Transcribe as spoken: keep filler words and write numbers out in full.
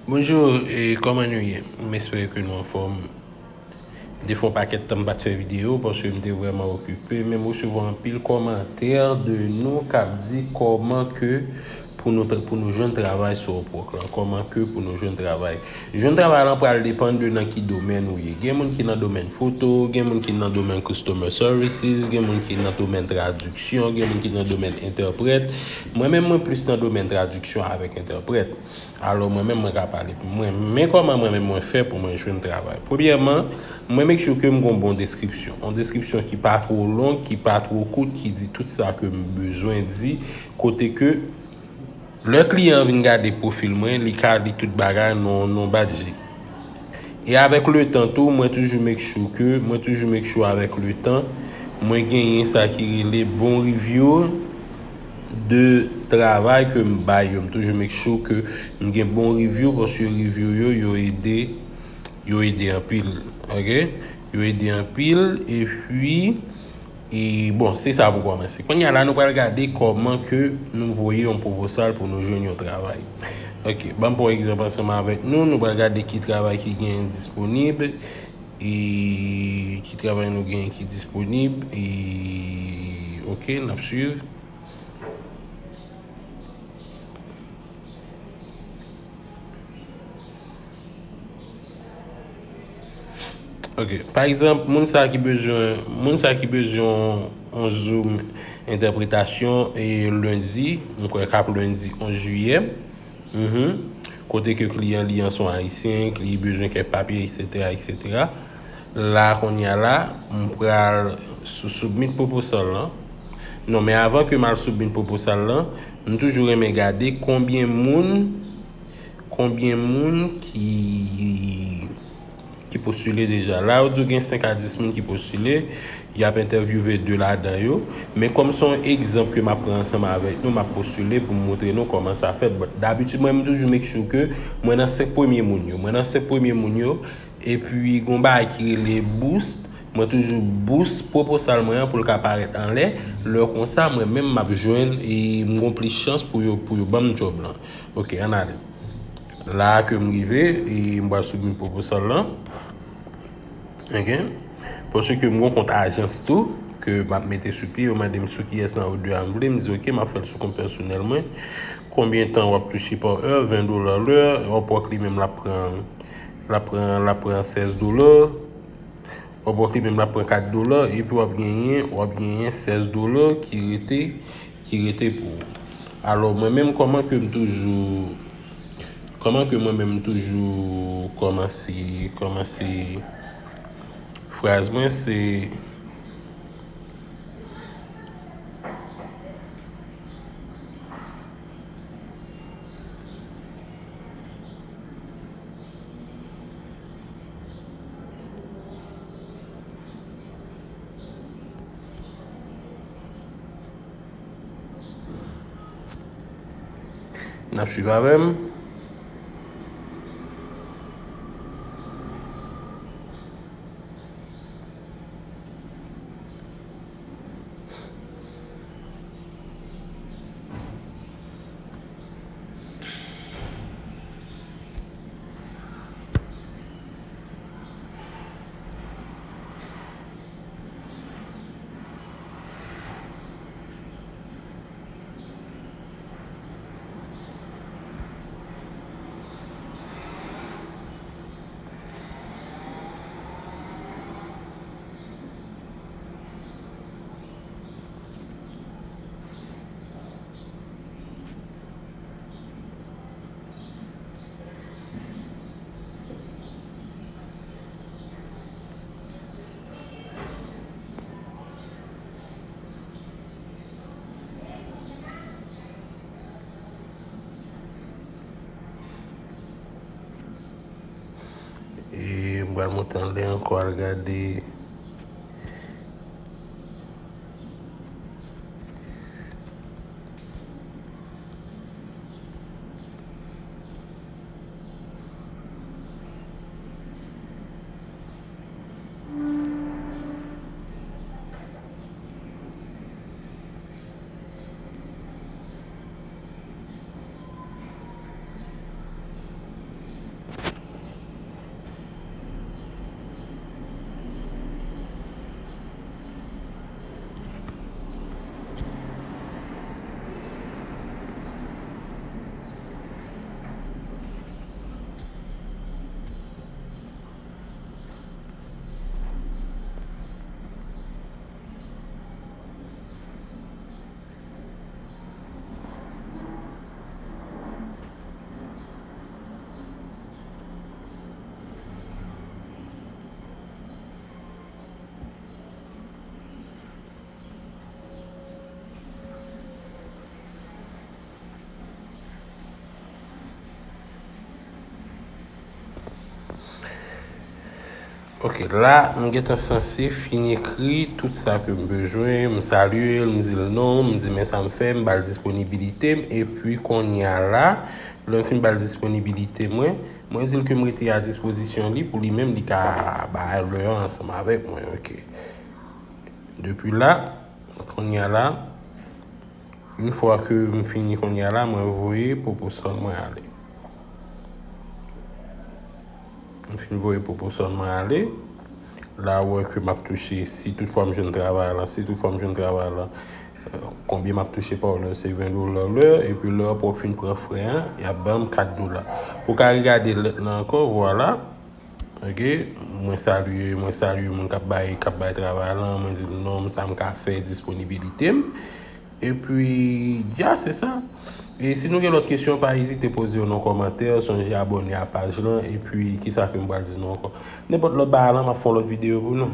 Bonjou, e kòman nou ye? M espere ke nou anfòm. Te fè yon pakèt tan m pa t fè videyo paske m te vrèman okipe, men m resevwa anpil kòmantè de nou k ap di kòman ke pou nou, pou nou jwenn travay sou Upwork lan, kòman ke pou nou jwenn travay. Jwenn travay lan pral depann de nan ki domèn ou ye. Gen moun ki nan domèn foto, gen moun ki nan domèn customer services, gen moun ki nan domèn tradiksyon, gen moun ki nan domèn entèprèt. Mwen menm, mwen plis nan domèn tradiksyon avèk entèprèt. Alò, mwen menm, mwen ka pale pou mwen. Men kòman mwen menm mwen fè pou mwen jwenn travay? Premyèman, mwen make sure ke m gon bon deskripsyon. Yon deskripsyon ki pa twò long, ki pa twò kout, ki di tout sa ke m bezwen di, kote ke lè kliyan an vin gade pwofil mwen, li ka li tout bagay nan, nan badje. E avèk letan tou, mwen toujou make sure ke, mwen toujou make sure avèk letan, mwen genyen sa ki rele bon review de travay ke m bay yo. M toujou make sure ke m gen bon review, paske review yo, yo ede, yo ede anpil. Ok? Yo ede anpil, epi, e bon, se sa pou kòmanse. Kounye a la, nou pral gade kòman ke nou voye yon pwopozal pou nou jwenn yon travay. Ok, ban m pran egzanp ansanm avèk nou. Nou pral gade ki travay ki gen disponib, e ki travay nou gen ki disponib, e ok, n ap swiv. Ok, pa egzanp, moun sa ki bezwen, moun sa ki bezwen yon Zoom entèpretasyon e lendi, m kwè k ap lendi onz jiyè. Mhm. Kote ke kliyan li an son ayisyen, ke li bezwen kèk papye, etsetera, etsetera. La, kounye a la, m pral sou submit proposal lan. Non, men avan ke m al submit proposal lan, m toujou renmen gade konbyen moun, konbyen moun ki, ki postile deja. La, yo di w gen senk a dis moun ki postile, y ap entèvyouve de ladan yo. Men kòm se yon egzanp ke m ap pran ansanm avèk nou, m ap postile pou m montre nou kòman sa fèt. But dabitid, mwen, m toujou make sure ke mwen nan senk premye moun yo. Mwen nan senk premye moun yo, epi gon bagay ki rele boost. Mwen toujou boost proposal mwen an pou l ka parèt anlè. Lè konsa, mwen menm m ap jwenn e m gon plis chans pou yo, pou yo ban m djòb lan. Ok, ann ale. La ke m rive, e m pral submit proposal lan. Ok? Paske m gon kont ajans tou, ke m ap mete sou pye, yo mande m sou kiyès nan odè a m vle, m di ok, m ap fè l sou kont pèsonèl mwen. Konbyen tan w ap touche pa è? Ven dola lè. Upwork li menm l ap pran, l ap pran, l ap pran sèz dola. Upwork li menm l ap pran kat dola, epi w ap genyen, w ap genyen sèz dola ki rete, ki rete pou ou. Alò, mwen menm, kòman ke m toujou, kòman ke mwen menm m toujou kòmanse, kòmanse fraz mwen, se, N ap swiv avè m. E m pral monte anlè ankò al gade. Ok, la, m gentan sanse fin ekri tout sa ke m bezwen. M salye l, m di l non, m di men sa m fè, m ba l disponibilite m. Epi kounye a la, lè m fin ba l disponibilite mwen, mwen di l ke m rete a dispozisyon li pou li menm, li ka bay lè an ansanm avèk mwen. Ok. Depi la, kounye a la, yon fwa ke m fini kounye a la, mwen voye pwoposyon mwen ale. M fin voye pwoposyon mwen ale. La, ou wè ke m ap touche, si toutfwa m jwenn travay la, si toutfwa m jwenn travay la, euh, konbyen m ap touche pa lè, se ven dola lè, epi lè w ap fin pran frè an, y ap ban m kat dola. Pou ka regade lèt lan ankò, vwala. Ok, mwen salye, mwen salye moun k ap bay, k ap bay travay lan, mwen di l non, sa m ka fè, disponibilite m. Epi, dja, se sa. E si nou gen lòt kesyon, pa ezite poze yo nan kòmantè, sonje abòne a paj lan, epi kisa ke m pral di nou ankò? Nenpòt lòt bagay lan, m ap fè yon lòt videyo pou nou.